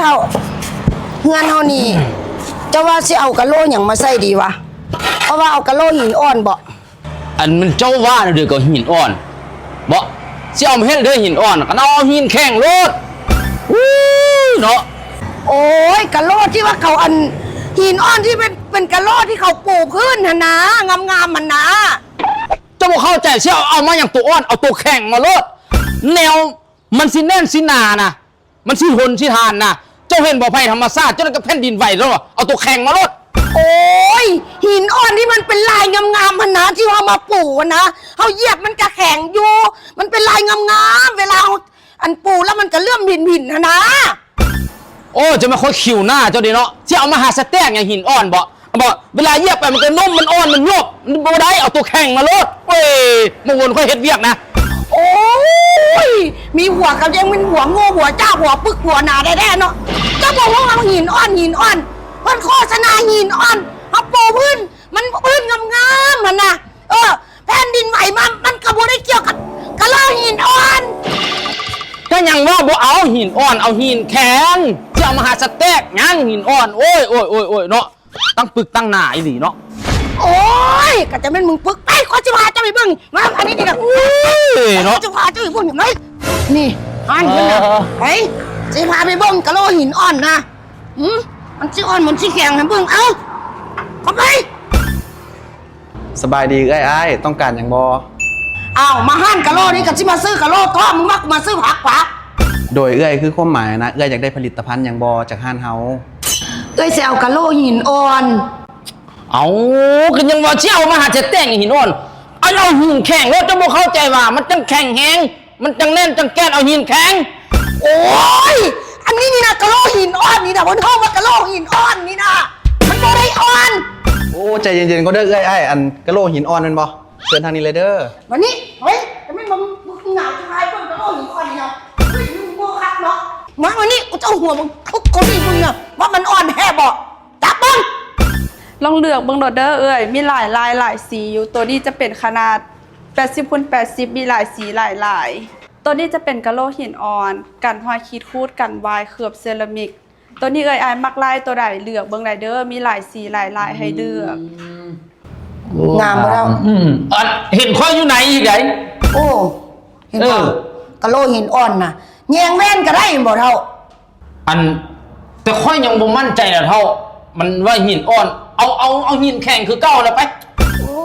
ເຈົ້າ ເຮືອນເຮົານີ້ ເຈົ້າວ່າຊິເອົາກະໂຫຼຫຍັງມາໃສ່ດີວະ? ເຈົ້າວ່າເອົາກະໂຫຼຫີນອ່ອນເບາະ? ອັນມັນເຈົ້າວ່າແນວໃດກໍຫີນອ່ອນເບາະ? ຊິເອົາມາເຮັດເດີຫີນອ່ອນ ຄັນເອົາຫີນແຂງໂລດ. ອູ້ຍເນາະ. ໂອ້ຍ ກະໂຫຼທີ່ວ່າເຂົາ ອັນຫີນອ່ອນທີ່ເປັນ ເປັນກະໂຫຼທີ່ເຂົາປູພື້ນຫັ້ນນາ ງາມໆຫັ້ນນາ. ເຈົ້າບໍ່ເຂົ້າໃຈ ຊິເອົາມາຫຍັງໂຕອ່ອນ ເອົາໂຕແຂງມາໂລດ. ແນວມັນຊິແໜ້ນຊິໜານະ ມັນຊິທົນຊິທານນະ. ເຈົ້າເຫັນບໍ່ ໄພທຳມະຊາດ ເຈົ້ານັ້ນກໍແຜ່ນດິນໄຫວແລ້ວ. ເອົາໂຕແຂງມາໂລດ. ໂອ້ຍ ຫີນອ່ອນທີ່ມັນເປັນລາຍງາມໆຫັ້ນນະ ທີ່ເຮົາມາປູຫັ້ນນະ ເຮົາຢຽບມັນກະແຂງຢູ່ ມັນເປັນລາຍງາມໆ ເວລາເຮົາ ອັນປູແລ້ວມັນກະເຫຼື້ອມຫີນໆຫັ້ນນະ. ໂອ້ ເຈົ້າມາຄ່ອຍຄິວໜ້າເຈົ້າເດເນາະ. ຊິເອົາມະຫາສະແຕັກຫຍັງຫີນອ່ອນເບາະ? ເບາະ ເວລາຢຽບໄປມັນກະນຸ້ມ ມັນອ່ອນ ມັນໂຍບ ມັນບໍ່ໄດ້. ເອົາໂຕແຂງມາໂລດ. ໂອ້ຍ ມາວົນຂ້ອຍເຮັດວຽກນະ. ໂອ້ຍ ມີຫົວກະຍັງແມ່ນຫົວໂງ່ ຫົວຈ້າ ຫົວປຶກ ຫົວໜາແທ້ໆເນາະ. ເຈົ້າບໍ່ຮູ້ວ່າຫີນອ່ອນ ຫີນອ່ອນ ເພິ່ນໂຄສະນາຫີນອ່ອນ ເຮົາປູພື້ນ ມັນພື້ນງາມໆຫັ້ນນະ. ເອີ ແຜ່ນດິນໄຫວມາ ມັນກໍບໍ່ໄດ້ກ່ຽວກັບກະໂຫຼຫີນອ່ອນ. ກໍຍັງວ່າບໍ່ເອົາຫີນອ່ອນ ເອົາຫີນແຂງ. ຊິເອົາມະຫາສະແຕັກຫຍັງຫີນອ່ອນ? ໂອ້ຍ ໂອ້ຍ ໂອ້ຍ ໂອ້ຍເນາະ. ຕັ້ງປຶກຕັ້ງໜາອີ່ຫຼີເນາະ. ໂອ້ຍ ກໍຈະແມ່ນມຶງປຶກ. ໄປ ຂ້ອຍຊິພາເຈົ້າໄປເບິ່ງ. ມາ ອັນນີ້ນີ້ນະ. ໂອ້ຍເນາະ. ຂ້ອຍຊິພາເຈົ້າໄປເບິ່ງ. ໄປ ນີ້ ຮ້ານເພິ່ນນະ. ເອີ ໄປ ຊິພາໄປເບິ່ງກະໂຫຼຫີນອ່ອນນະ. ຫື ມັນຊິອ່ອນ ມັນຊິແຂງໃຫ້ເບິ່ງ. ເອົາ ເຂົ້າໄປ. ສະບາຍດີເອື້ອຍອ້າຍ ຕ້ອງການຫຍັງບໍ່? ອ້າວ ມາຮ້ານກະໂຫຼນີ້ກໍຊິມາຊື້ກະໂຫຼຕົວະ ມຶງວ່າກູມາຊື້ຜັກຫວາ? ໂດຍເອື້ອຍ ຄືຄວາມໝາຍນະ ເອື້ອຍຢາກໄດ້ຜະລິດຕະພັນຫຍັງບໍ່ຈາກຮ້ານເຮົາ? ເອື້ອຍຊິເອົາກະໂຫຼຫີນອ່ອນ. ເອົາ ກໍຍັງວ່າຊິເອົາມະຫາສະແຕັກຫີນອ່ອນ ເອົາ ເອົາຫີນແຂງໂລດ. ເຈົ້າບໍ່ເຂົ້າໃຈວ່າມັນຈັ່ງແຂງແຮງ ມັນຈັ່ງແໜ້ນຈັ່ງແກ່ນ ເອົາຫີນແຂງ. ໂອ້ຍ ອັນນີ້ນີ້ນະ ກະໂຫຼຫີນອ່ອນນີ້ນະ ເພິ່ນເອີ້ນວ່າກະໂຫຼຫີນອ່ອນນີ້ນະ ມັນບໍ່ໄດ້ອ່ອນ. ໂອ້ ໃຈເຢັນໆກ່ອນເດີເອື້ອຍ. ອ້າຍ ອັນກະໂຫຼຫີນອ່ອນແມ່ນບໍ່? ເຊີນທາງນີ້ເລີຍເດີ. ມານີ້ ເຮີ້ຍ ຈະແມ່ນມຶງໜາວຊິພາໄປເບິ່ງກະໂຫຼຫີນອ່ອນນີ້ນະ. ເຮີ້ຍ ມຶງບໍ່ຄັກເນາະ. ມາ ມານີ້ ກູຈະເອົາຫົວມຶງທຸບເຂົ້ານີ້ເບິ່ງນະ ວ່າມັນອ່ອນແທ້ບໍ່. ຈັບເບິ່ງ ລອງເລືອກເບິ່ງໂລດເດີເອື້ອຍ ມີຫຼາຍລາຍຫຼາຍສີຢູ່. ໂຕນີ້ຈະເປັນຂະໜາດແປດສິບຄູນແປດສິບ ມີຫຼາຍສີຫຼາຍລາຍ. ໂຕນີ້ຈະເປັນກະໂຫຼຫີນອ່ອນ ກັນຮອຍຂີດຂູດ ກັນວາຍ ເຄືອບເຊຣາມິກ. ໂຕນີ້ເອື້ອຍອ້າຍມັກລາຍໂຕໃດ ເລືອກເບິ່ງໄດ້ເດີ ມີຫຼາຍສີຫຼາຍລາຍໃຫ້ເລືອກ. ອືມ ງາມບໍ່ເຖົ້າ? ອືມ ອັນເຫັນຂ້ອຍຢູ່ໃນອີກໃດ. ໂອ້ ເຫັນບໍ່? ເອີ ກະໂຫຼຫີນອ່ອນນະ ແຍງແວ່ນກໍໄດ້ແມ່ນບໍ່ເຖົ້າ? ອັນ ແຕ່ຂ້ອຍຍັງບໍ່ໝັ້ນໃຈນະເຖົ້າ ມັນວ່າຫີນອ່ອນ. ເອົາ ເອົາ ເອົາຫີນແຂງຄືເກົ່າລະໄປ. ໂອ້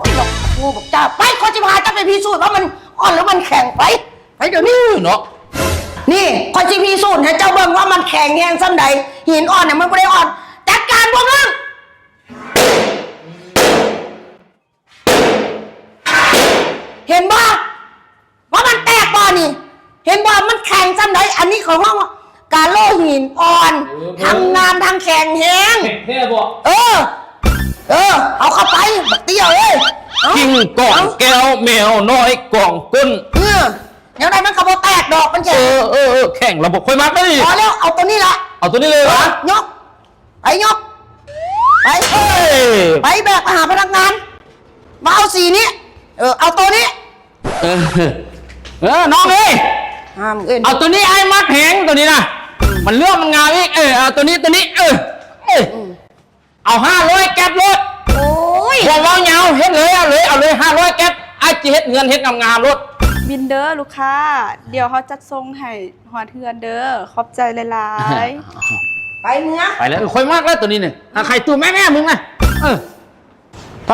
ຍ ບັກໂງ່ບັກຈ້າ ໄປ ຂ້ອຍຊິພາເຈົ້າໄປພິສູດວ່າມັນອ່ອນຫຼືມັນແຂງ. ໄປ ໄປດຽວນີ້ເນາະ. ນີ້ ຂ້ອຍຊິພິສູດໃຫ້ເຈົ້າເບິ່ງວ່າມັນແຂງແຮງສ່ຳໃດ. ຫີນອ່ອນນະມັນບໍ່ໄດ້ອ່ອນ. ຈັດການພວກມຶງ. ເຫັນບໍ່ວ່າມັນແຕກບໍ່ນີ້? ເຫັນບໍ່ມັນແຂງສ່ຳໃດ? ອັນນີ້ເຂົາຮ້ອງວ່າກະໂຫຼຫີນອ່ອນ. ເອີ ທັງງາມທັງແຂງແຮງ. ແທ້ບໍ່? ເອີ ເອີ ເອົາເຂົ້າໄປ ບັກເຕ້ຍເອີຍ. ເອົາ ກິ່ງກອງແກ້ວ ເອົາ ແມວນ້ອຍກອງກົ້ນ. ເອີ ແນວໃດມັນກໍບໍ່ແຕກດອກ ມັນແຂງ. ເອີ ເອີ ເອີ ແຂງລະບໍ່ ຂ້ອຍມັກເລີຍ. ພໍແລ້ວ ເອົາໂຕນີ້ລະ ເອົາໂຕນີ້ເລີຍຫວາ? ເອີ ຍົກ ໄປຍົກ ໄປ ເອີຍ ໄປແບກມາຫາພະນັກງານ ມາເອົາສີນີ້. ເອີ ເອົາໂຕນີ້. ເອີ ເອີ ນ້ອງເອີຍ ຫ້າມເອີ້ນ ເອົາໂຕນີ້ ອ້າຍມັກແຮງໂຕນີ້ນະ ມັນເຫຼື້ອມມັນງາມອີກ. ເອີ ເອົາໂຕນີ້ ໂຕນີ້. ເອີ ເອີ ອືມ ເອົາຫ້າຮ້ອຍແກັບໂລດ. ໂອ້ຍ ບໍ່ເວົ້າຍາວ ເຮັດເລີຍ ເອົາເລີຍ ເອົາເລີຍ ຫ້າຮ້ອຍແກັບ ອ້າຍຊິເຮັດເຮືອນເຮັດງາມໆໂລດ. ບິນເດີລູກຄ້າ ດຽວເຮົາຈັດສົ່ງໃຫ້ຮອດເຮືອນເດີ ຂອບໃຈຫຼາຍໆ. ໄປເມືອ ໄປແລ້ວ. ຂ້ອຍມັກແລ້ວໂຕນີ້ນີ້ ຫາຂາຍຕູ້ແມ່ໆ ມຶງນະ. ເອີ ໄປ.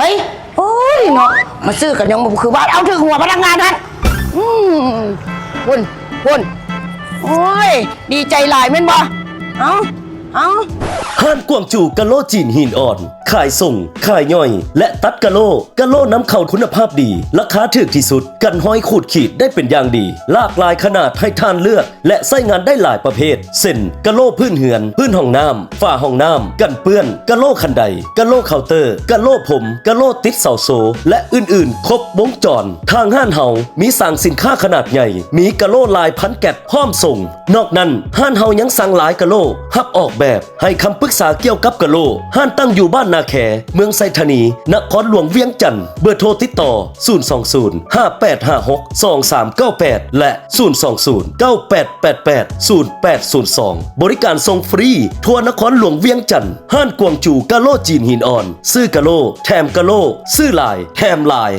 ໂອ້ຍເນາະ ມາຊື້ກັນຍັງບໍ່ຄືບ້ານ. ເອົາ ຖືກຫົວພະນັກງານຫັ້ນ. ອືມ ພຸ້ນ ພຸ້ນ. ໂອ້ຍ ດີໃຈຫຼາຍແມ່ນບໍ່? ເອົາ ເອົາ. ຮ້ານກວາງຈູກະໂຫຼຈີນຫີນອ່ອນ ຂາຍສົ່ງ ຂາຍຍ່ອຍ ແລະ ຕັດກະໂຫຼ. ກະໂຫຼນຳເຂົ້າຄຸນນະພາບດີ ລາຄາຖືກທີ່ສຸດ ກັນຮອຍຂູດຂີດໄດ້ເປັນຢ່າງດີ. ຫຼາກຫຼາຍຂະໜາດໃຫ້ທ່ານເລືອກ ແລະ ໃຊ້ງານໄດ້ຫຼາຍປະເພດ ເຊັ່ນ ກະໂຫຼພື້ນເຮືອນ, ພື້ນຫ້ອງນ້ຳ, ຝາຫ້ອງນ້ຳ, ກັນເປື້ອນ, ກະໂຫຼຄັນໄດ, ກະໂຫຼເຄົາເຕີ, ກະໂຫຼພົມ, ກະໂຫຼຕິດເສົາໂຊ ແລະ ອື່ນໆ ຄົບວົງຈອນ. ທາງຮ້ານເຮົາມີສາງສິນຄ້າຂະໜາດໃຫຍ່, ມີກະໂຫຼຫຼາຍພັນແກັບພ້ອມສົ່ງ. ນອກນັ້ນ, ຮ້ານເຮົາຍັງສັ່ງລາຍກະໂຫຼ, ຮັບອອກແບບ, ໃຫ້ຄຳປຶ ປຶກສາກ່ຽວກັບກະໂຫຼ ຮ້ານຕັ້ງຢູ່ບ້ານນາແຄ ເມືອງໄຊທານີ ນະຄອນຫຼວງວຽງຈັນ. ເບີໂທຕິດຕໍ່ ສູນສອງສູນ ຫ້າແປດຫ້າຫົກ ສອງສາມເກົ້າແປດ ແລະ ສູນສອງສູນ ເກົ້າແປດແປດແປດ ສູນແປດສູນສອງ. ບໍລິການສົ່ງຟຣີທົ່ວນະຄອນຫຼວງວຽງຈັນ. ຮ້ານກວາງຈູກະໂຫຼຈີນຫີນອ່ອນ. ຊື້ກະໂຫຼ ແຖມກະໂຫຼ ຊື້ຫຼາຍ ແຖມຫຼາຍ.